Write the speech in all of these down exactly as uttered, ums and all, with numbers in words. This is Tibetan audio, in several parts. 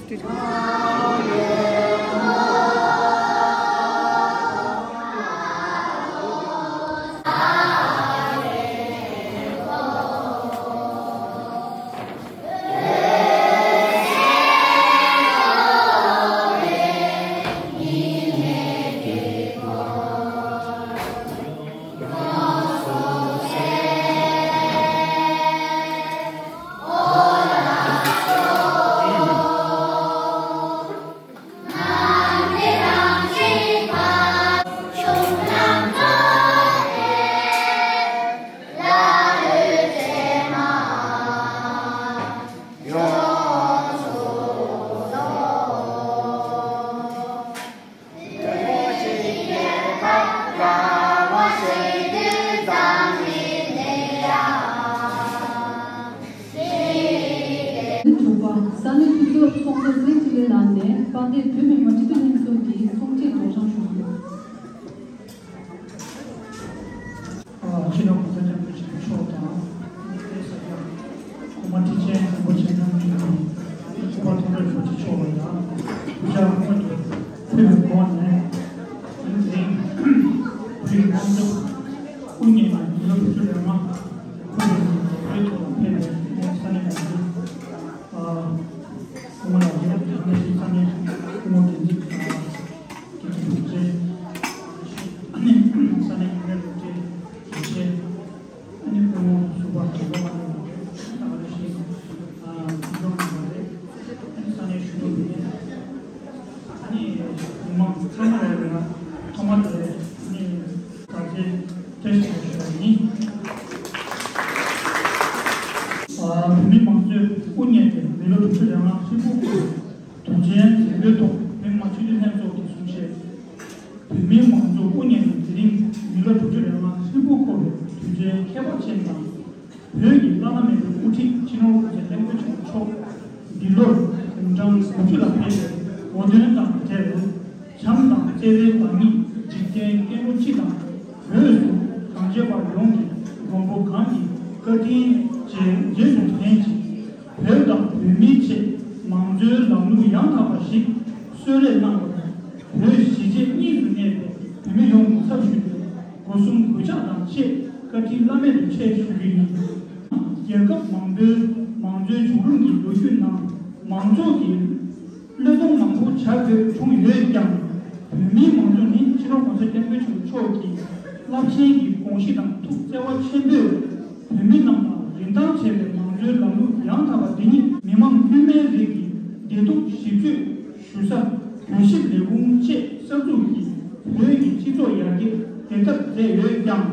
དྲུག་པ། ས་གནས་དུས་སྐབས་ཚོགས་གཙོ་སྲས་འཕྲིན་ལས་ལགས་ནས་དཔལ་ལྡན་བོད་མི་མང་སྤྱི་འཐུས་ལྷན་ཚོགས་ཀྱི་གསུང་བཤད་སྒྲོག་སྦྱང་ཞུ་རྒྱུ། ཨ། སྤྱི་ནོར་༸གོང་ས་༸སྐྱབས་མགོན་ཆེན་པོ་མཆོག་དང་། དེའི་ས་སྐྱ་གོང་མ་ཁྲི་ཆེན་རིན་པོ་ཆེ་རྣམ་གཉིས་དང་། སྐུ་པར་ཐོག་ལས་རྡོ་རྗེ་མཆོག་ལ་ཡང་གུས་ཕྱག་སྔོན་དུ་ཕུལ་བའི་སྒོ་ནས། དེ་རིང་བོད་ཀྱི་དམངས་གཙོ་དབུ་བརྙེས་ནས་མི་ལོ་དྲུག་ཅུ་རེ་ལྔ་འཁོར་བའི་བོད་ཐོག་ལ་ཕེབས་པའི་ས་གནས་ཡོངས་ཀྱི། ཨ། སྐུ་ངོ་ལགས་ཀྱིས་ད་ནས་ཤིང་ས་གནས་སྐུ་ངོ་འགན་འཛིན་དང་། དགེ་བཤེས་དྲུང་ཆེ། ཨ་ནི་ས་གནས་ཡུན་རིང་སློབ་གྲྭའི་དགེ་བཤེས། ཨ་ནི་སྐུ་ངོ་ཟུར་པ་དྲུག་པ་ལ་ཡོད་པ་རེད། ད་ག་ནང་བཞིན་ཨ་ཕུན་ཚོགས་རྣམ་པ་རེད། ཨ་ནི་ས་གནས་གཞོན་ནུ་རེད། ཨ་ནི་མི་མང་ཚང་མ་རེད། ང་ཐོག་མ་དེ་ཨ་ནི་དགའ་ཚལ་བཀྲ་ཤིས་བདེ་ལེགས་ཞུ་བ་ཡིན། ཨ། བོད་མི་མང་གཙོའི་དབུ་བརྙེས་ཏེ་མི་ལོ་དྲུག་ཅུ་རེ་ལྔ་ཧྲིལ་པོ་འཁོར་བའི་དུས་ཆེན་དེ། བོད་ཐོག་བོད་མི་མང་སྤྱི་འཐུས་ལྷན་ཚོགས་ཀྱི་གསུང་བཤད། བོད་མིའི་མང་གཙོ་དབུ་བརྙེས་ནས་དེ་རིང་མི་ལོ་དྲུག་ཅུ་རེ་ལྔ་ཧྲིལ་པོ་འཁོར་བའི་དུས་ཆེན་ཁྱད་པར་ཅན་དང་། བོད་ཀྱི་བླ་ན་མེད་པའི་དབུ་ཁྲིད་སྤྱི་ནོར་༸གོང་ས་༸སྐྱབས་མགོན་ཆེན་པོ་མཆོག་འདི་ལོར་དགུང་གྲངས་དགུ་བཅུ་ལ་ཕེབས་པའི་གོ་སྟོན་དང་འབྲེལ། བྱམས་དང་བརྩེ་བའི་བདག་ཉིད་ འཇིག་རྟེན་ཀུན་ཏུ་སྤྱི་དང་བོད་སུ་གངས་ཅན་པ་ཡོངས་ཀྱི་མགོན་པོ་གང་གི་བཀའ་དྲིན་རྗེས་རྗེས་སུ་དྲན་ཅིང་། བོད་དང་བོད་མིའི་ཆེད་མང་གཙོའི་ལམ་ལུགས་ཡང་དག་པ་ཞིག་གསོལ་རས་གནང་བར། བོད་གཞིས་བྱེས་གཉིས་སུ་གནས་པའི་བོད་མི་ཡོངས་ཀྱི་ཚབ་ཞུས་ཏེ་སྒོ་གསུམ་གུས་ཕྱག་དང་བཅས་བཀའ་དྲིན་བླ་མེད་དུ་ཆེ་ཞུ་རྒྱུ་ཡིན། རྒྱལ་ཁབ་མང་པོའི་མང་གཙོའི་བྱུང་རིམ་གྱི་ལོ་རྒྱུས་ནང་མང་ཚོགས་ཀྱི་བློས་གཏོང་མང་པོ་བྱ་དགོས་བྱུང་ཡོད་ཀྱང་། བོད་མིའི་མང་གཙོ་ནི་སྤྱི་ནོར་༸གོང་ས་༸སྐྱབས་མགོན་ཆེན་པོ་མཆོག་གི་རླབས་ཆེན་གྱི་དགོངས་གཞི་དང་ཐུགས་བརྩེ་བ་ཆེན་པོས་བོད་མི་རྣམས་ལ་རིན་ཐང་ཆེ་བའི་མང་གཙོའི་ལམ་ལུགས་ཡང་དག་པ་འདི་ཉིད་མི་མང་དཀྱུས་མའི་རིགས་ཀྱི་བདེ་སྡུག་ཞིབ་དཔྱོད་ཞུ་ས་གྱོད་ཞིབ་ལས་ཁུངས་བཅས་གསར་འཛུགས་ཀྱིས་བོད་ཀྱི་སྤྱི་ཚོགས་ཡར་རྒྱས་དེ་ལྟར་མཛད་ཡོད་ཀྱང་།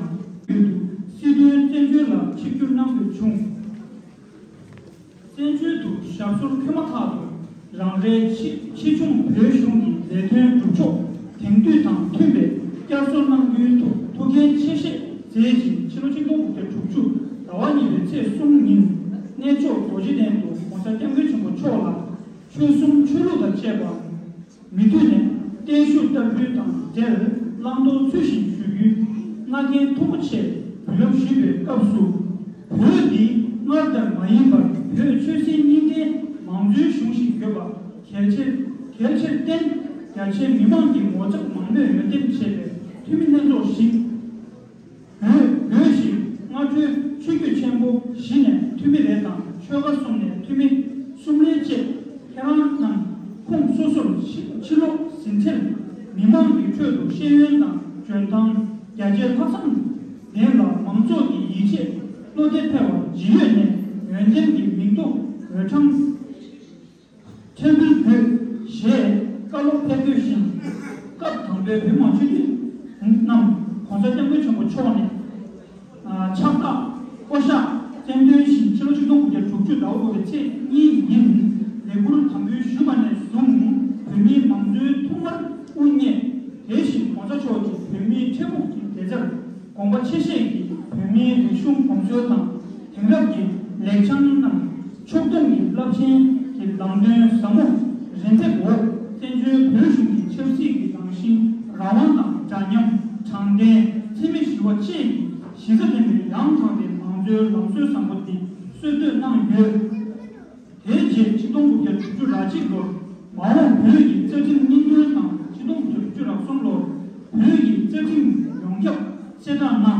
ཡུལ་དུ་སྲིད་དོན་བཙན་བྱོལ་ལ་ཆིབས་བསྒྱུར་གནང་དགོས་བྱུང་། བཙན་བྱོལ་དུ་ཞབས་སོར་འཁོད་མ་ཐག་ཏུ་རང་རེའི་ཕྱི་ཕྱི་ཕྱོགས་བོད་གཞུང་གི་ལས་དོན་སྒྲུབ་ཕྱོགས་དེང་དུས་དང་མཐུན་པའི་བསྐྱར་གསོ་གནང་རྒྱུའི་ཐོག་ཐུགས་འགན་ཆེ་བཞེས་མཛད་ཅིང་། ཕྱི་ལོ་ཆིག་སྟོང་དགུ་བརྒྱ་དྲུག་ཅུ་ཟླ་བ་གཉིས་པའི་ཚེས་གསུམ་ཉིན་གནས་མཆོག་རྡོ་རྗེ་གདན་དུ་༸གོང་ས་༸སྐྱབས་མགོན་ཆེན་པོ་མཆོག་ལ་ཆོལ་གསུམ་ཆོས་ལུགས་དང་བཅས་པ། མི་མཐུན་ནས་བརྟན་བཞུགས་བསྟར་འབུལ་དང་འབྲེལ་བླང་དོར་ཚུལ་བཞིན་ཞུ་རྒྱུའི་མངའ་འགན་མཐོ་པོ་ཆེ་འབུལ་ལམ་ཞུས་པའི་སྐབས་སུ། བོད་འདི་སྔར་ལྟར་མ་ཡིན་པར་བོད་ཆོལ་གསུམ་གཉིས་ལྡན་མང་གཙོའི་གཞུང་ཞིག་ཡོད་པ་གལ་ཆེར་གལ་ཆེར་བརྟེན། རྒྱ་ཆེའི་མི་མང་གི་ངོ་ཚབ་མང་མོས་འོས་འདེམས་བྱས་པའི་འཐུས་མི་ལྷན་ཚོགས་ཤིག་བོད་བོད་ཞིག་སྔ་དྲོའི་ཆོས་བརྒྱུད་ཆེན་པོ་བཞི་ནས་འཐུས་མི་རེ་དང་ཆོལ་ཁ་གསུམ་ནས་འཐུས་མི་གསུམ་རེ་བཅས་ཁྱེད་རང་རྣམས་ཁོངས་སོ་སོར་ཕྱི་ཕྱི་ལོགས་ཟིན་ཚེར་མི་མང་གི་ཁྲོད་དུ་ཤེས་ཡོན་དང་འཇོན་ཐང་རྒྱ་ཆེ་ལྷག་བསམ་ལྡན་ལ་མང་ཚོགས་ཀྱི་ཡིད་ཆེས་བློ་གཏད་འཕེར་བ་ཇི་ཡོད་ནས་འོས་འདེམས་ཀྱི་མིང་ཐོ་འོས་གྲངས། ཕྲན་བུ་བོད་ཞེས་བཀའ་སློབ་ཕེབས་དུས་བཞིན་སྐབས་དང་པོའི་བོད་མང་སྤྱི་འཐུས་རྣམས་༸གོང་ས་༸སྐྱབས་མགོན་ཆེན་པོ་མཆོག་ནས་ཕྱག་རྟགས་བསྐོ་བཞག་སྩལ་དོན་བཞིན་ཕྱི་ལོ་ཆིག་སྟོང་དགུ་བརྒྱ་དྲུག་ཅུ་ཟླ་བ་དགུ་པའི་ཚེས་གཉིས་ཉིན་ལས་འཁུར་དམ་འབུལ་ཞུས་པ་ནས་བཟུང་བོད་མིའི་མང་གཙོའི་ཐོག་མར་དབུ་བརྙེས། དེ་བཞིན་༸གོང་ས་མཆོག་གིས་བོད་མིའི་འཕྲལ་ཕུགས་ཀྱི་བདེ་རྩར་དགོངས་པ་ཆེ་བཞེས་ཀྱིས་བོད་མིའི་རིག་གཞུང་གོམས་སྲོལ་དང་དེང་རབས་ཀྱི་ལེགས་བྱང་རྣམས་ཕྱོགས་སྡོམ་གྱི་རླབས་ཆེན་གྱི་ལམ་སྟོན་ཟབ་མོ་རིམ་ཕེབས་འོག་བཙན་བྱོལ་བོད་གཞུང་གི་ཆབ་སྲིད་ཀྱི་རང་བཞིན་རང་དབང་དང་འདྲ་མཉམ། དྲང་བདེན། འཚེ་མེད་ཞི་བ་བཅས་ཀྱི་གཞི་རྩ་ལྡན་པའི་ཡང་དག་པའི་མང་གཙོའི་ལམ་སྲོལ་བཟང་པོ་འདི་སྲོལ་གཏོད་གནང་ཡོད། དེའི་རྗེས་ཆིག་སྟོང་དགུ་བརྒྱ་དྲུག་ཅུ་རེ་གཅིག་ལོར་མ་འོངས་བོད་ཀྱི་རྩ་ཁྲིམས་སྙིང་དོན་དང་ཆིག་སྟོང་དགུ་བརྒྱ་དྲུག་ཅུ་རེ་གསུམ་ལོར་བོད་ཀྱི་རྩ་ཁྲིམས་ཡོངས་ཁྱབ་གསལ་བསྒྲགས་གནང་།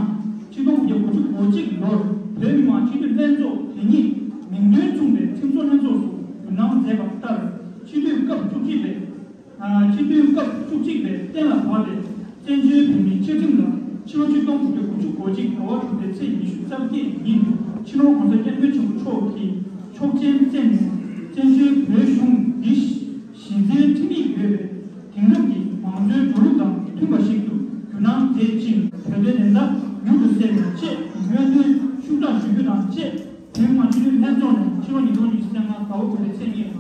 ཆིག་སྟོང་དགུ་བརྒྱ་དགུ་ཅུ་གོ་གཅིག་ལོར་བོད་མི་མང་སྤྱི་འཐུས་ལྷན་ཚོགས་དེ་ཉིད་མིང་དོན་མཚུངས་པའི་ཁྲིམས་བཟོ་ལྷན་ཚོགས་སུ་འདུ་ནང་མཛད་པ་ལྟར་སྤྱི་འཐུས་སྐབས་བཅུ་གཅིག་པའི། སྤྱི་འཐུས་སྐབས་བཅུ་གཅིག་པའི་གཏན་ལ་ཕབ་པའི་བཙན་བྱོལ་བོད་མིའི་བཅའ་ཁྲིམས་ལ་ཕྱི་ལོ་ཆིག་སྟོང་དགུ་བརྒྱ་དགུ་ཅུ་གོ་གཅིག་ཟླ་བ་དྲུག་པའི་ཚེས་ཉི་ཤུ་རྩ་བརྒྱད་ཉིན་སྤྱི་ནོར་༸གོང་ས་༸སྐྱབས་མགོན་ཆེན་པོ་མཆོག་གིས་ཆོག་མཆན་བསྩལ་ནས་བཙན་བྱོལ་བོད་གཞུང་འདི་གཞི་རྩའི་ཁྲིམས་ཡིག་ཡོད་པའི་དེང་རབས་ཀྱི་མང་གཙོའི་འགྲོ་ལུགས་དང་མཐུན་པ་ཞིག་ཏུ་བསྒྱུར་གནང་མཛད་ཅིང་བོད་དོན་བདེན་མཐའ་མྱུར་དུ་གསལ་བའི་ཆེད་སྨོན་འདུན་ཤུགས་དྲག་ཞུ་རྒྱུ་དང་བཅས། བོད་མི་མང་སྤྱི་འཐུས་ལྷན་ཚོགས་ནས་ཕྱི་ལོ་ཉིས་སྟོང་ཉི་ཤུ་རྩ་ལྔ་ཟླ་བ་དགུ་པའི་ཚེས་གཉིས།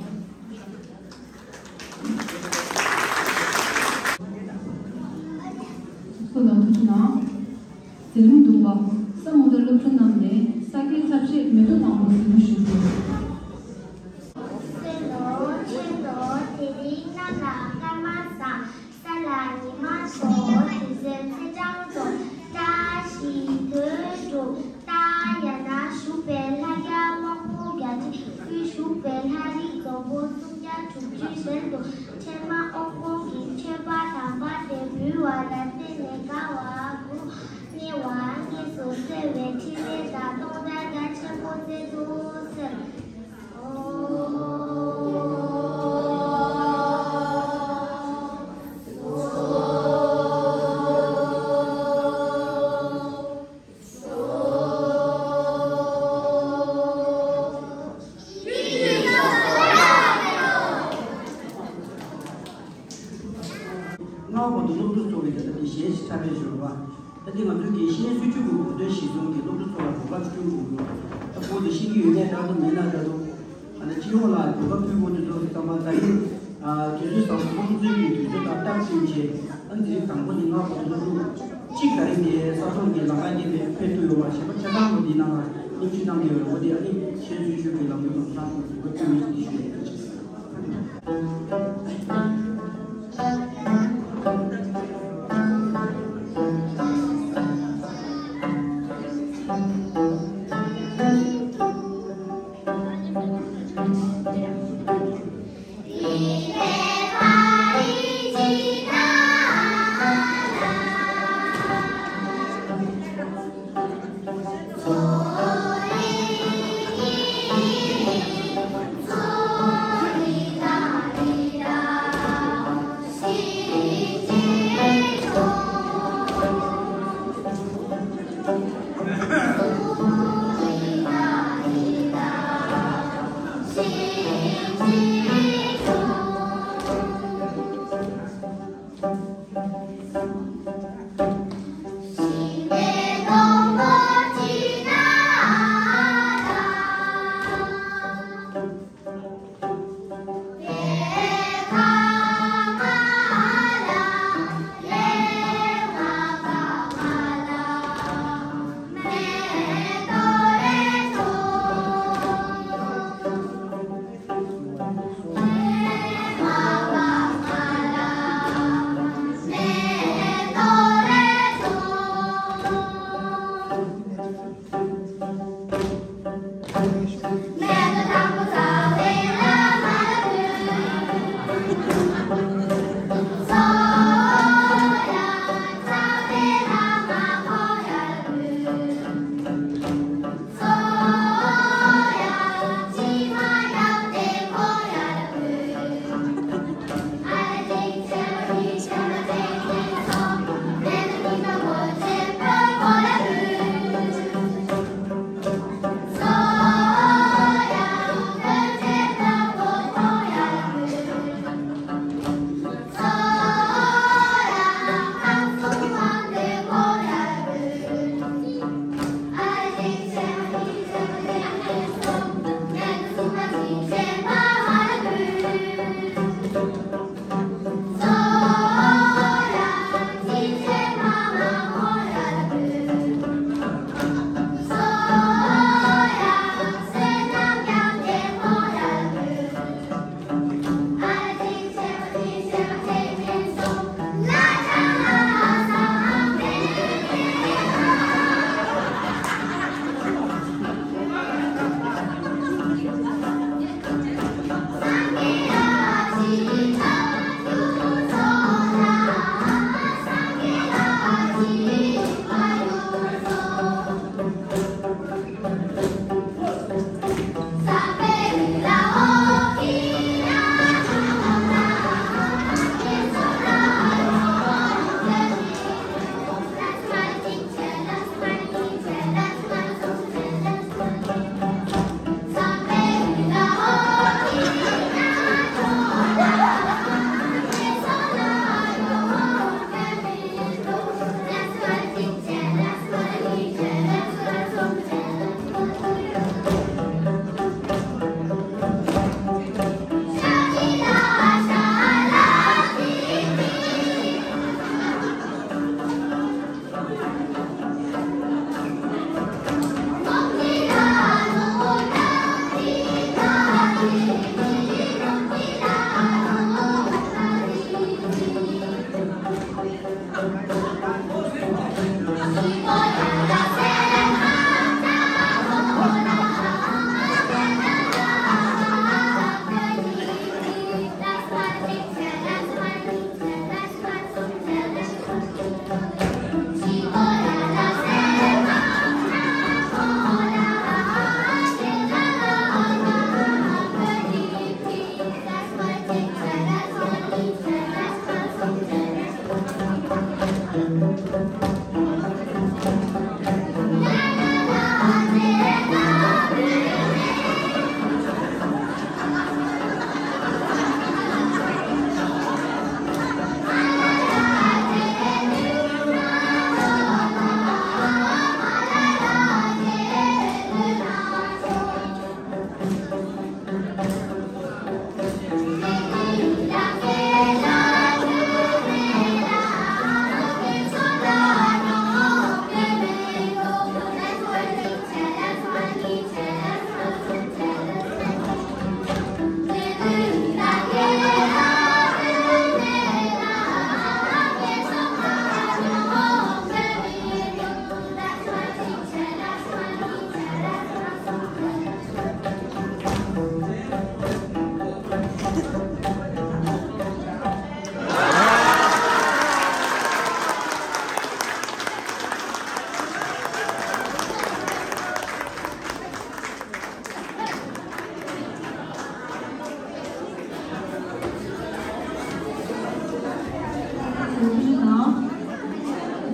སོ་ལ་ཐུགས་རྗེ་གནང་། མཛད་རིམ་བདུན་པ། ས་མོ་ཏ་སློབ་ཕྲུག་རྣམས་ནས་ས་སྐྱའི་ཚབ་བྱེད་མེ་ཏོག་མང་པོ་གཟིགས་མོ་ཞུ་རྒྱུ། སེ་ལོ་ཆེན་དོ་དེ་རིང་གནམ་ལ་སྐར་མ་བཟང་། ས་ལ་ཉི་མ་དོ་དེ་ཚེ་ཚེས་གྲངས་དོ། བཀྲ་ཤིས་དོན་གྲུབ། རྟ་ཡ་ན་བཞུགས་པའི་ལྷ་བརྒྱ་དབང་པོ་བརྒྱད་ཁྲི། དབུས་བཞུགས་པའི་ལྷ་རིགས་འཛོམས་པོ་སུམ་བརྒྱ་དྲུག་ཅུའི་ཞལ་དུ་ཕྲེང་བ་དབང་པོ་གི་མཆོད་པ་དམ་པ་དེ་འབུལ་བ་ལ་བརྟེན་ནས་དགའ་བ་དགུ། མཉེས་པ་གཉིས་སུ་གསོལ་བའི་ཕྲིན་ལས་དང་སྟོང་གྲངས་རྒྱ་ཆེན་པོ་སྩལ་དུ་གསོལ། སྔ་བར་དུ་སློབ་ཕྲུག་ཚོ་གི་ད་ལྟ་དེ་གཞས་ཞིག་འཁྲབ་པའི་ཞོར་བ། ད་ལྟ་ང་ཚོའི་དགེ་བཤེས་སྲིད་བྱུས་ཀྱི་གོ་སྟོན་གཞི་བཟུང་གིས་སློབ་ཕྲུག་ཚོ་ལ་གོ་སྐབས་བསྐྲུན་དགོས་ཀྱི་ཡོད། ད་བོད་དུ་ཤེས་ཀྱི་ཡོད་ནའི་འདྲ་འདུག་མེད་ན་འདྲ་འདུག་ཨ་ནི་སྤྱི་ཡོངས་ལ་གོ་སྐབས་ཕུལ་དགོས་དུས་ཚོད་ཙམ་པ་ད་རེས་དུས་ཚོད་བཟང་པོ་ཁོང་ཚོའི་གི་དུས་ཚོད་དང་སྟབས་བསྟུན་བྱས། ཨ་ནི་དེ་དང་པོ་ནི་སྔ་བར་དུ་སློབ་ཕྲུག་གཅིག་ད་རེས་ནས་ས་ཐོག་གི་ལམ་ཁ་འདི་ནས་ཕེབས་ཐུབ་ཡོད་པ་གཞན་པ་ཆ་ཚང་པོ་འདི་ནང་ལ་སྙན་ཞུ་གནང་གི་ཡོད་རེད། འོ་དེ་ཨ་ནི་ཤེས་ཚུལ་ཆོས་ཀྱི་ལམ་ལུགས་དང་ཚང་དུ་གོ་སྐབས་ཕུལ་མི་ཞིག་ཞུ་ཡས་ཞུ་ཡས།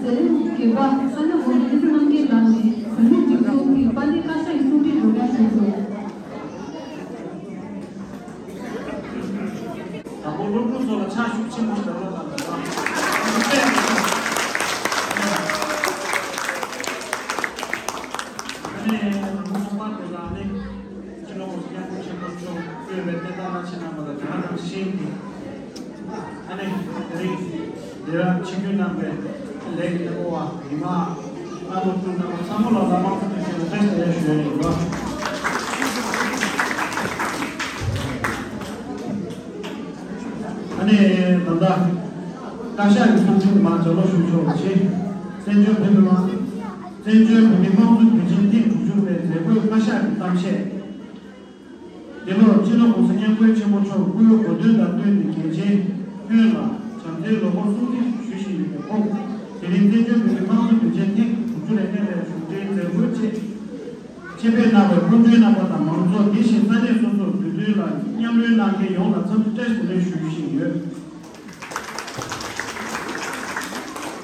རྫས་རིམ་བརྒྱད་པ། ས་གནས་འགོ་ཁྲིད་རྣམ་རྒྱལ་ལགས་ནས་བོད་མིའི་སྒྲིག་འཛུགས་ཀྱི་དཔལ་ལྡན་བཀའ་ཤག་གི་གསུང་འཕྲིན་སྒྲོག་སྦྱང་ཞུས་སོང་། དང་པོ་སློབ་ཕྲུག་ཚོ་ལ་ཕྱག་ཤུགས་ཆེན་པོ་ཞིག་རྒྱབ་ལ་བཏང་དང་། ཨ་ནི་ང་ཚོ་ཚོགས་པ་དེ་ལ་ཨ་ནི་སྤྱི་ནོར་༸གོང་ས་༸སྐྱབས་མགོན་ཆེན་པོ་མཆོག་བསྐོས་པའི་བསྟན་བདག་བླ་ཆེན་རྣམ་པ་དང་དེ་དང་གཤིན་གྱི་ཨ་ནི་དེ་རིང་འདིར་ཆིབས་བསྒྱུར་གནང་བའི་ལས་ཀྱི་སྣེ་མོ་བ་མི་མང་། ཨ་ནུ་སྤྲུལ་རྣམ་པ་ཚང་མ་ལ་ལ་དམངས་གཙོ་དོན་གཅོད་ལ་བཀྲ་ཤིས་བདེ་ལེགས་ཞུ་ཡ་ཡིན་པ། ཨ་ནི་ད་ལྟ་བཀའ་ཤག་གི་གསུང་འཕྲིན་དེ་མར་ལྗགས་ཀློག་ཞུ་ཆོག་པ་བྱེད། བཙན་བྱོལ་བོད་མི་མང་། བཙན་བྱོལ་བོད་མིའི་དམངས་གཙོ་དུས་ཆེན་ཐེངས་དྲུག་ཅུ་པའི་མཛད་སྒོའི་བཀའ་ཤག་གི་གཏམ་བཤད། འདི་ལོར་སྤྱི་ནོར་༸གོང་ས་༸སྐྱབས་མགོན་ཆེན་པོ་མཆོག་སྐུའི་གོ་སྟོན་དང་བསྟུན་ནས་རྒྱལ་ཆེན་ཕུན་ལ་བྱམས་བརྩེའི་ལོ་འཁོར་སྲུང་བརྩི་ཞུ་བཞིན་ཡོད་པའི་ཐོག་དེ་རིང་བཙན་བྱོལ་བོད་མིའི་དམངས་གཙོ་དུས་ཆེན་ཐེངས་དྲུག་ཅུ་རེ་ལྔ་པའི་གཞུང་འབྲེལ་མཛད་སྒོའི་ཆེད་ཆེད་ཕེབས་གནང་བའི་སྐུ་མགྲོན་རྣམ་པ་དང་མང་ཚོགས། དེ་བཞིན་ས་གནས་སོ་སོར་འབུལ་སྡུད་ལ་མཉམ་རོལ་གནང་མཁན་ཡོངས་ལ་འཚམས་འདྲི་བཀྲ་ཤིས་བདེ་ལེགས་ཞུ་བཞིན་ཡོད།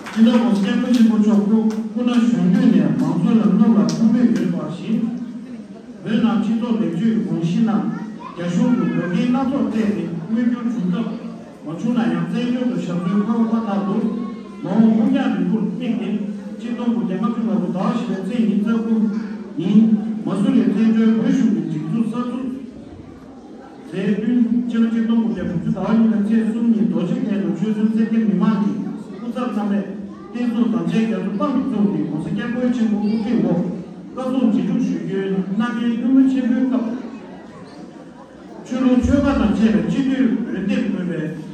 སྤྱི་ནོར་༸གོང་ས་༸སྐྱབས་མགོན་ཆེན་པོ་མཆོག་སྐུ་སྐུ་ན་གཞོན་དུས་ནས་མང་གཙོ་ལམ་ལུགས་ལ་ཐུགས་མོས་ཡོད་པ་བཞིན། བོད་ནང་སྤྱི་ཚོགས་ལེགས་བཅོས་ཀྱི་དགོངས་གཞི་རྣམས་རྒྱ་གཞུང་གིས་འགོག་རྐྱེན་སྣ་ཚོགས་བལྟས་ཏེ་མངོན་འགྱུར་བྱུང་ཐབས་མ་བྱུང་ན་ཡང་། བཙན་བྱོལ་དུ་ཞབས་སོར་འཁོད་པ་ལྟར་དུ་མ་འོངས་དབུ་བརྙེས་རིང་པོར་དམིགས་ཏེ། ཆིག་སྟོང་དགུ་བརྒྱ་ལྔ་བཅུ་ང་དགུ་ཟླ་བ་བཞི་པའི་ཚེས་ཉི་ཤུ་རྩ་དགུ་ཉིན་མ་སུ་རི་བཙན་བྱོལ་བོད་གཞུང་གི་སྒྲིག་འཛུགས་གསར་འཛུགས་མཛད་བདུན། སྤྱི་ལོ་ཆིག་སྟོང་དགུ་བརྒྱ་དྲུག་ཅུ་ཟླ་བ་གཉིས་པའི་ཚེས་གསུམ་ཉིན་རྡོ་རྗེ་གདན་དུ་ཆོལ་གསུམ་རྩེ་མཁན་མི་མང་གི་སྐུ་ཚབ་ཚང་མས་བསྟན་སྲུང་དམ་ཅན་རྒྱ་མཚོ་དཔང་དུ་བཙུགས་ཏེ་༸གོང་ས་༸སྐྱབས་མགོན་ཆེན་པོའི་དབུ་ཁྲིད་འོག་བཀའ་ཟུར་རྗེས་འཇུག་ཞུ་རྒྱུའི་མནའ་གན་ཐུགས་སྨོན་ཆེན་པོའི་སྐབས། ཆོས་ལུགས་ཆོལ་ཁ་དང་བཅས་པའི་སྤྱི་འཐུས་འོས་འདེམས་དགོས་པའི་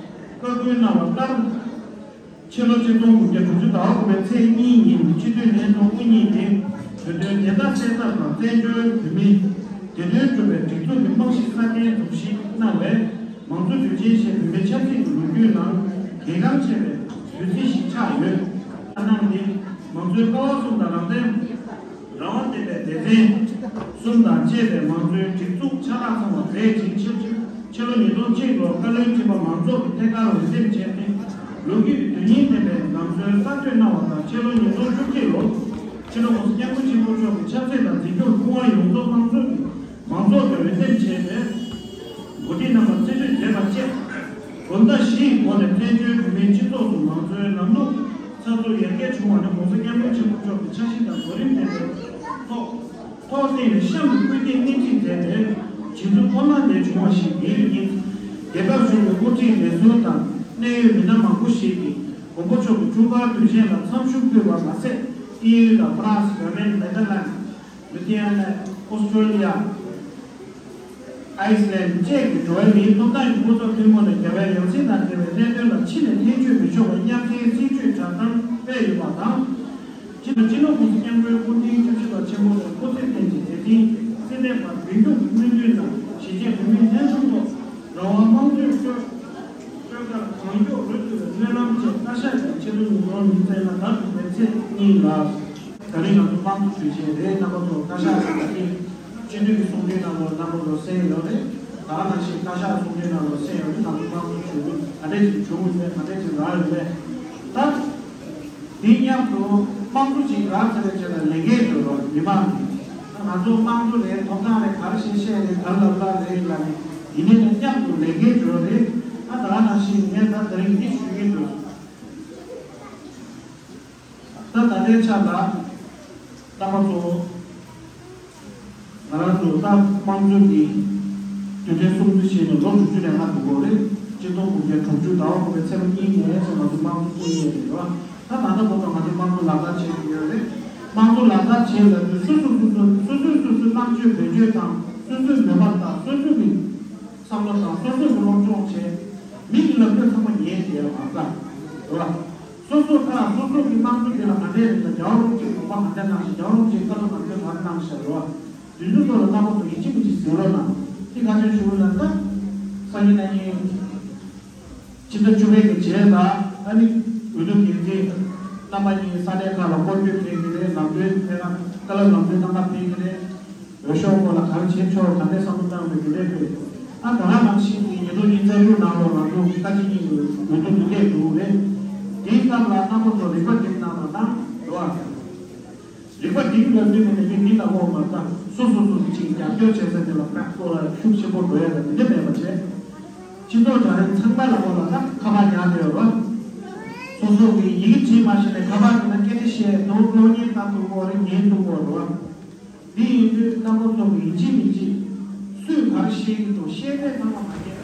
བཀའ་བསྐུལ་གནང་བ་ལྟར། ཕྱི་ལོ་ཆིག་སྟོང་དགུ་བརྒྱ་དྲུག་ཅུ་ཟླ་བ་དགུ་པའི་ཚེས་གཉིས་ཉིན་སྤྱི་འཐུས་ལྷན་ཚོགས་དབུ་བརྙེས་ཏེ། བོད་དོན་བདེན་མཐའ་གསལ་ཐབས་དང་བཙན་བྱོལ་བོད་མིའི་བདེ་དོན་སྒྲུབ་པའི་སྒྲིག་འཛུགས་ཀྱི་རྨང་གཞི་སྲ་བརྟན་འཛུགས་གཞི་གནང་བས། མང་གཙོ་དུས་ཆེན་ཞེས་བོད་མིའི་ཆབ་སྲིད་ཀྱི་ལོ་རྒྱུས་ནང་གལ་འགངས་ཆེ་བའི་དུས་ཚིགས་ཤིག་ཆགས་ཡོད། གནང་སྟེ། མང་གཙོའི་ཀ་བ་གསུམ་དང་རང་བཙན། རང་དབང་ལྡན་པའི་སྡེ་ཚན་གསུམ་དང་བཅས་པའི་མང་གཙོའི་སྒྲིག་འཛུགས་ཆ་ལག་ཚང་བ་མཛད་ཅིང་། ཕྱི་ཕྱི་ལོ་ཉིས་སྟོང་གཅིག་ལོར་བཀའ་བློན་ཁྲི་པ་མང་ཚོགས་ཀྱིས་ཐད་ཀར་འོས་འདེམས་བྱས་ཏེ། ལོ་རྒྱུས་ཀྱི་དོན་སྙིང་ལྡན་པའི་ལམ་སྲོལ་གསར་གཏོད་གནང་བ་དང་། ཕྱི་ལོ་ཉིས་སྟོང་བཅུ་གཅིག་ལོར་སྤྱི་ནོར་༸གོང་ས་༸སྐྱབས་མགོན་ཆེན་པོ་མཆོག་གི་ཆབ་སྲིད་དང་འཛིན་སྐྱོང་སྐུ་དབང་ཡོངས་རྫོགས་དམངས་གཙོ་གི་མང་ཚོགས་ཀྱིས་འོས་འདེམས་བྱས་པའི་འགོ་ཁྲིད་རྣམ་པར་རྩིས་སྤྲོད་མཛད་པ་བཅས། བོད་ཟླ་བཞི་ཡི་འགོ་ནས་བཙན་བྱོལ་བོད་མིའི་སྤྱི་ཚོགས་སུ་མང་གཙོའི་ལམ་ལུགས་གསར་འཛུགས་ཡར་རྒྱས་བྱུང་བ་ནི་༸གོང་ས་༸སྐྱབས་མགོན་ཆེན་པོ་མཆོག་གི་འཆར་གཞི་དང་གོ་རིམ་ལྡན་པའི་ཐོག་ཐོག་སྟེང་ནས་གཤམ་དུ་སྐུལ་འདེད་སྣེ་ཁྲིད་མཛད་པའི་རྗེས་འཇུག་ཐོག་མ་ལས་བྱུང་བ་ཞིག་ཡིན་ཡིན། རྒྱལ་ཁབ་གཞུང་གི་དབུ་ཁྲིད་ལས་ཟུར་དང་གནད་ཡོད་མི་སྣ་མང་པོ་ཞིག་གིས་མགོན་པོ་མཆོག་གི་འཁྲུངས་སྐར་དུས་ཆེན་ལ་འཚམས་ཞུ་ཕུལ་བ་མ་ཟད། དབྱིན་ཡུལ་དང་ཧྥ་རན་སི། འཇར་མ་ནི། ནེ་ཐར་ལན། ལི་ཐི་ཡ་ན། ཨོ་སི་ཀྲོ་ལི་ཡ། ཨའི་སི་ལན་བཅས་ཀྱི་འགྲོ་བ་མིའི་ཐོབ་ཐང་གི་སྐུ་ཚབ་ཐུན་མོང་ནས་རྒྱལ་བའི་ཡང་སྲིད་དང་འབྲེལ་བའི་གནད་དོན་ལ་ཕྱི་ནས་ཐེ་བྱུས་མི་ཆོག་པའི་མཉམ་འབྲེལ་སྲིད་བྱུས་བསྒྲགས་གཏམ་སྤེལ་ཡོད་པ་དང་། སྤྱི་ནོར་༸གོང་ས་༸སྐྱབས་མགོན་སྐུ་ཕྲེང་བཅུ་བཞི་པ་ཆེན་པོ་དང་སྐུ་ཚེ་བརྟན་ཅིང་བདེ་ཆེན་སྲིད་གནས་བར་རྒྱུན་སྐྱོང་གི་སྨོན་འདུན་དང་། གཞིས་བྱེས་བོད་མིའི་ལྷན་ཚོགས་ཐོག་རང་དབང་དམངས་གཙོའི་སྲོལ་སྲོལ་ཁར་གང་མགྱོགས་རོལ་ཐུབ་པའི་སྨོན་ལམ་བཅས་བཀའ་ཤག་གིས་ཕྱི་ལོ་ཉིས་སྟོང་ཉི་ཤུ་རྩ་ལྔ་ཟླ་དྲུག་པའི་ཚེས་གཉིས་ལ། ད་རིང་ང་ཚོ་དམངས་གཙོ་དུས་ཆེན་རེད། རྣམ་པ་ཚོ་བཀའ་ཤག་གི་སྤྱི་འཐུས་ཀྱི་གསུང་འཕྲིན་ནང་ལོགས་རྣམ་པ་ཚོ་གསན་ཡོད་རེད། ད་ག་ནང་བཞིན་བཀའ་ཤག་གསུང་འཕྲིན་ནང་ལོགས་གསན་ཡོད་རེད། ང་ཚོ་དམངས་གཙོ་བྱུང་གི་ག་འདྲས་ཅིག་བྱུང་ཡོད་མེད། ག་འདྲས་ཅིག་རག་ཡོད་མེད། ད་ དེ་མཉམ་དུ་དམངས་གཙོ་ཅིག་རག་ཚར་བའི་རྗེས་ལ་ལས་འགན་སྒྲུབ་རོགས། མི་མང་གིས་ང་ཚོ་དམངས་གཙོ་རེད། ཐོབ་ཐང་རེད། ག་རེ་བྱེད་བཤད་རེད། ག་རེ་ལབ་ལབ་རེད་ལབ་ནས། ཡིན་ནའི་ལས་མཉམ་དུ་ལས་འགན་སྒྲུབ་རེད། ཨ་ད་ག་ནང་བཞིན་ངས་ད་དེ་རིང་འདི་ཞུ་གི་འདུག་ད་ད་ལྟའི་ཆ་ལ་རྣམ་པ་ཚོ། ང་རང་ཚོ་ད་དམངས་གཙོའི་གི་དུས་དྲན་སྲུང་བརྩི་བྱས་ནས་ལོ་དྲུག་ཅུ་ལས་མ་འགྲོ་གི་རེད། ཆིག་སྟོང་དགུ་བརྒྱ་དྲུག་ཅུ་ཟླ་བ་དགུ་པའི་ཚེས་པ་གཉིས་ཉིན་ལ་ང་ཚོ་དམངས་གཙོ་བཙུགས་ཡས་རེད་བ། ད་ད་ལྟ་བར་དུ་ང་ཚོ་དམངས་གཙོ་ལག་བསྟར་བྱེད་ཀྱི་ཡོད་རེད། དམངས་གཙོ་ལག་བསྟར་བྱེད་ལབ་དུས་སོ་སོ་སོ་སོ་སོ་སོས་སོ་སོའི་རྣམ་དཔྱོད་བེད་སྤྱོད་དང་། སོ་སོའི་མོས་པ་དང་། སོ་སོའི་གི་བསམ་བློ་དང་། སོ་སོའི་གི་སློབ་སྦྱོང་བྱས། མི་གི་ལབ་དུས་ཚང་མ་ཉན་བསྡད་ཡོད་མ་རེད་བ། སོ་སོ་ཁ་སོ་སོ་གི་དམངས་གཙོ་དེ་ལ་ག་འདྲས་རེད་ལ། རྒྱལ་བ་རིན་པོ་ཆེའི་དགོངས་པ་ག་འདྲས་གནང་ཞིང་། རྒྱལ་བ་རིན་པོ་ཆེའི་བཀའ་སློབ་ང་ཚོས་ག་རེ་གནང་ཤག་རེད་བ། དེ་ཚོའི་ཐོག་ལ་རྣམ་པ་ཚོ་ཡིད་ཆེས་མི་བྱེད་ཟེར་རོགས་གནང་། དེ་ག་ཚོད་ཞུ་ན་ད། སང་ཉིན་གནངས་ཉིན་ཕྱི་ཟླ་བཅུ་པའི་གི་རྗེས་ལ་ཨ་ནི་འོས་བསྡུ་འགན་འཛིན་རྣམ་པ་གཉིས་ས་གནས་ཁག་ལ་སྐོར་སྐྱོད་ཕེབས་ཀྱི་རེད། ལམ་གྲོན་ཕེབས་ན། བཀའ་སློབ་ལམ་གྲོན་གནང་ག་ཕེབས་ཀྱི་རེད། འོས་ཤོག་སྐོར་ལ་ག་རེ་བྱེད་ཆོག་ག་འདྲས་བསམ་བློ་བཏང་བའི་གི་རེད་པས། ཨ་ད་ག་ནང་བཞིན་གྱི་ཉིས་སྟོང་ཉི་ཤུ་རྩ་དྲུག་ནང་ལོགས་ང་ཚོ་ཁ་ཅིག་གཉིས་ཀྱི་འོས་བསྡུ་འདི་སླེབས་འགྲོ་གི་རེད། དེའི་སྐབས་ལ་རྣམ་པ་ཚོ་རིག་པ་སྒྲིམ་གནང་དང་གནང་འགྲོ་བ། རིག་པ་སྒྲིམ་ལབ་དུས་ནི་ངས་འདི་ལ་འོག་མ་ད་སོ་སོ་སོ་སོ་ཅིག་རྒྱབ་སྐྱོར་བྱེད་ས་དེ་ལ་ཁ་སྐོར་ལ་ཤུགས་ཆེན་པོ་འགྲོ་ཡ་ལ་འདི་འདྲ་མེད་པ་བྱས། སྤྱི་ཚོགས་དྲ་རྒྱ་ཚང་མ་ལ་འོག་ལ་ད་ཁ་པར་ཉར་བསྡད་ཡོད་རེད། སོ་སོ་གི་ཡི་གེ་བྲིས་མ་ཤེས་ནས་ཁ་པར་དེ་ན་སྐད་ཆ་བཤད་འདུག་གློག་བརྙན་ལྟ་འདུག་གོ་རེད། ཉན་འདུག་གོ་རེད། འདི་ཡིན་དུས་རྣམ་པ་ཚོ་གི་ཡིན་གཅིག་མིན་གཅིག་སུས་ག་རེ་བཤད་ཀྱི་འདུག་བཤད་ཚད་ཚང་མ་མ་ཉན།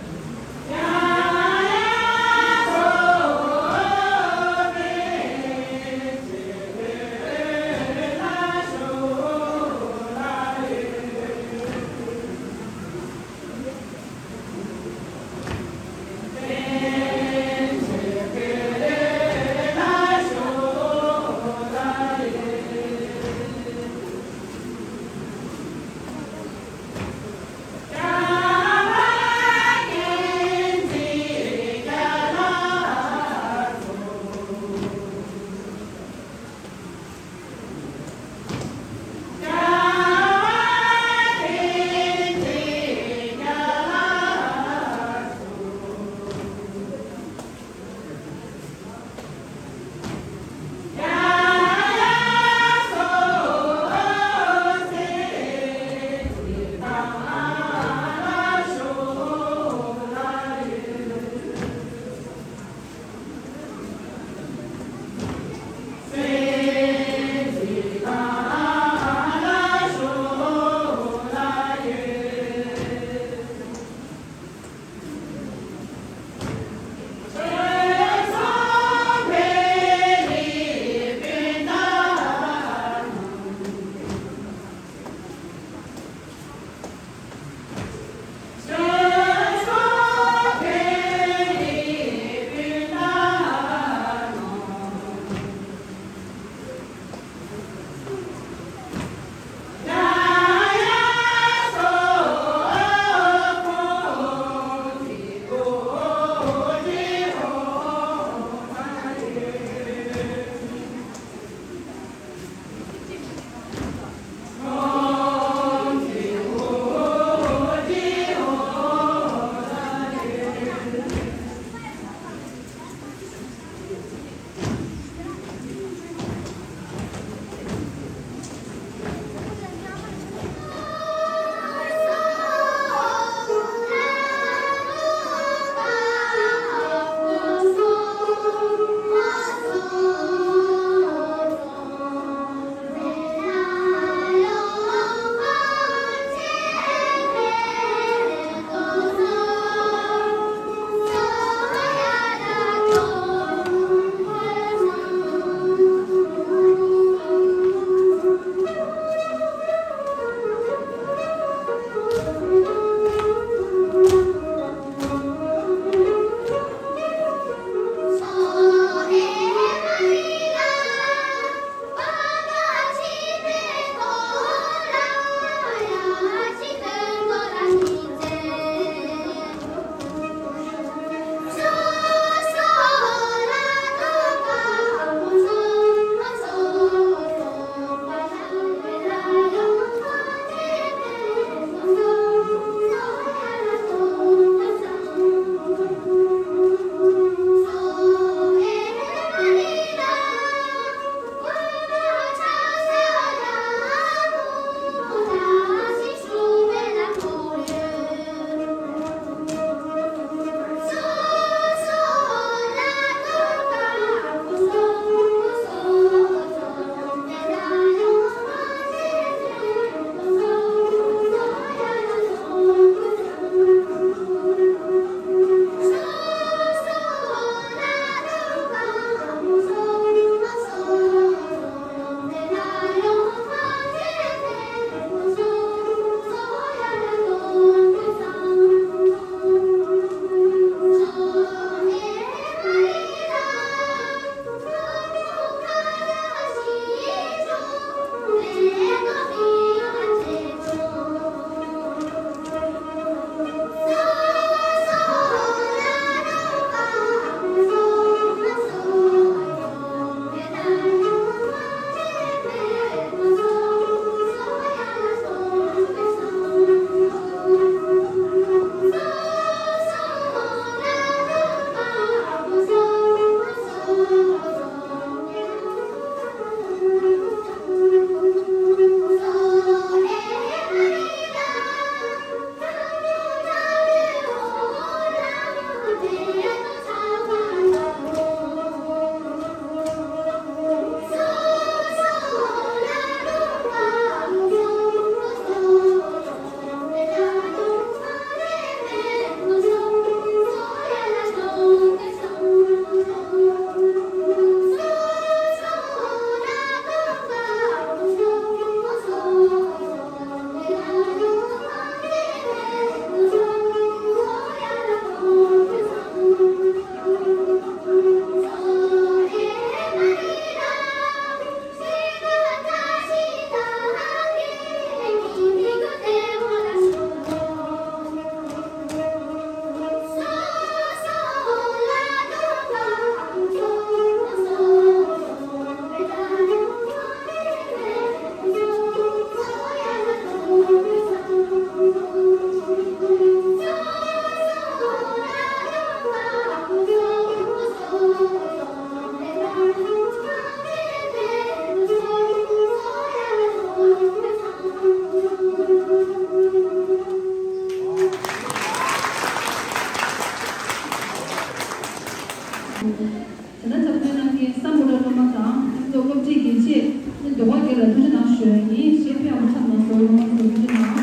ནི་འདོད་པ་དགེ་ལ་ཐུགས་རྗེ་གནང་ཞུ་ཡ་ཡིན། གཞས་ཕུལ་ཡག་པོ་འཁྲབ་གནང་སོང་། ཡོངས་སུ་ཐུགས་རྗེ་གནང་།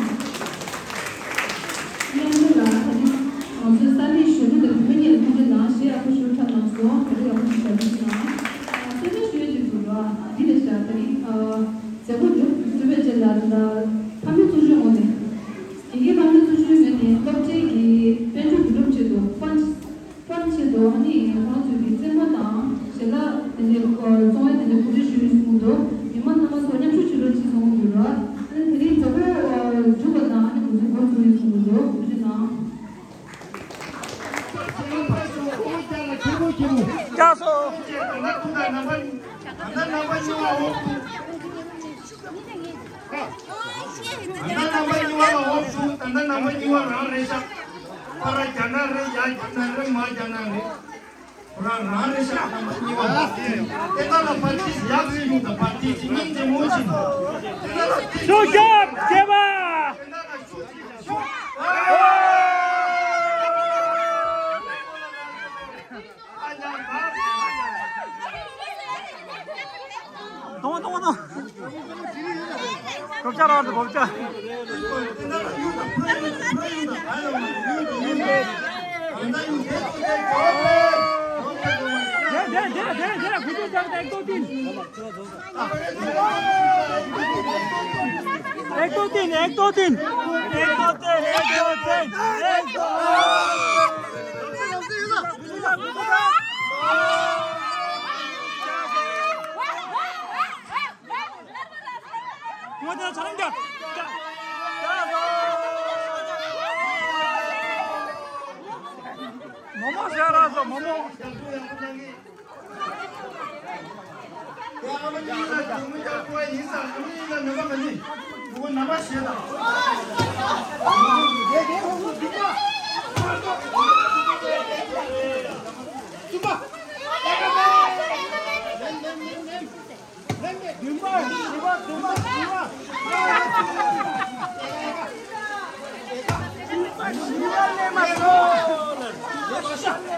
མཉམ་དུ་ལ་ད་ནི་ང་ཚོའི་ས་གནས་གཞོན་ནུ་དང་བུད་མེད་གཉིས་ལ་ཐུགས་རྗེ་གནང་། གཞས་ཡག་པོ་ཞིག་འཁྲབ་གནང་སོང་། དེ་རིང་ཡག་པོ་ཞིག་བྱ་རྒྱུ་ཞིག་གནང་། གསལ་སྟོན་ཞུ་ཡ་ཅིག་འདུག་ར། འདི་ལས་བྱ་ད་ནི་མཛད་སྒོ་མཇུག་བསྡུ་བའི་རྗེས་ལ་ད་ཕ་མའི་གཙོ་ཆེ་ངོས་ནས་དགེ་རྒན་ཕ་མའི་གཙོ་ཆེའི་ངོས་ནས་སློབ་གྲྭའི་གི་དཔལ་འབྱོར་བསྡུ་རུབ་ཆེད་དུ་ཕན་ཕན་ཆེད་དུ་ཨ་ནི་ཁོང་ཚོས་ཀྱི་རྩེད་མོ་དང་ཞལ་ལག་དེ་འདྲའི་བཙོང་ཡ་དེ་འདྲའི་གོ་སྒྲིག་ཞུས་ཡོད་གསུངས་འདུག་ཉི་མ་རྣམ་པ་ཚོ་མཉམ་ཞུགས་བྱེད་རོགས་གྱིས་གསུངས་འདུག་ར། ཨ་ནི་དེ་རིང་མཛད་སྒོ་མཇུག་པ་དང་ཨ་ནི་ང་ཚོ་འགོ་ཚུགས་ཡོད་གསུངས་འདུག་ཐུགས་རྗེ་གནང་། བཀྲ་ཤིས། ད་ལྟ་རྣམ་པ་གཉིས་པ་འོག་ཏུ། ད་ལྟ་རྣམ་པ་གཉིས་པ་ལ་འོག་ཏུ། ད་ལྟ་རྣམ་པ་གཉིས་པ་རང་རེད་ཤག་ཕ་ར་རྒྱ་ནག་རེད། ཡ་རྒྱ་ནག་རེད། མ་རྒྱ་ནག་རེད། ཁོ་རང་རང་རེད་ཤག་རྣམ་པ་གཉིས་པ་ལ། དེ་ལྟ་ལ་ཕར་ཅིག་ཡག་སེ་ཡོང་དང་། ཕར་ཅིག་ཅིག་སྙིང་རྗེ་མོ་བྱེད་དང་། དེ་ལྟ་ལ་ཤུགས་རྒྱབ་བྱས་པ། དེ་ལྟ་ལ་ཤུགས་ཅིག་ཤུགས། གཏོང་གཏོང་གཏོང་། གོ་ཆ་རང་དུ་གོ་ཆ། དེ་དེ་དེ་དེ་དེ་གུ་ཆུ་ཆག་དེ་ཏོ་ཏིན། एक दो तीन, एक दो तीन, एक दो तीन, एक दो तीन, एक दो तीन। མོ་མོ་ཟེར་ར་སོ་མོ་མོ། དེ་ཨ་མ་གཉིས་ལ་ཇོ་མོ་ཡག་པོ་ཡིན་ཙང་ཨ་མ་གཉིས་ལ་ནམ་པ་ག་ནི་ཇོ་མོ་ནམ་པ་ཞེ་དང་། བདུན་པ། བདུན་པ། བདུན་པ། བདུན་པ། བདུན་པ། བཞི་པ་སླེབས་མ་སོང་།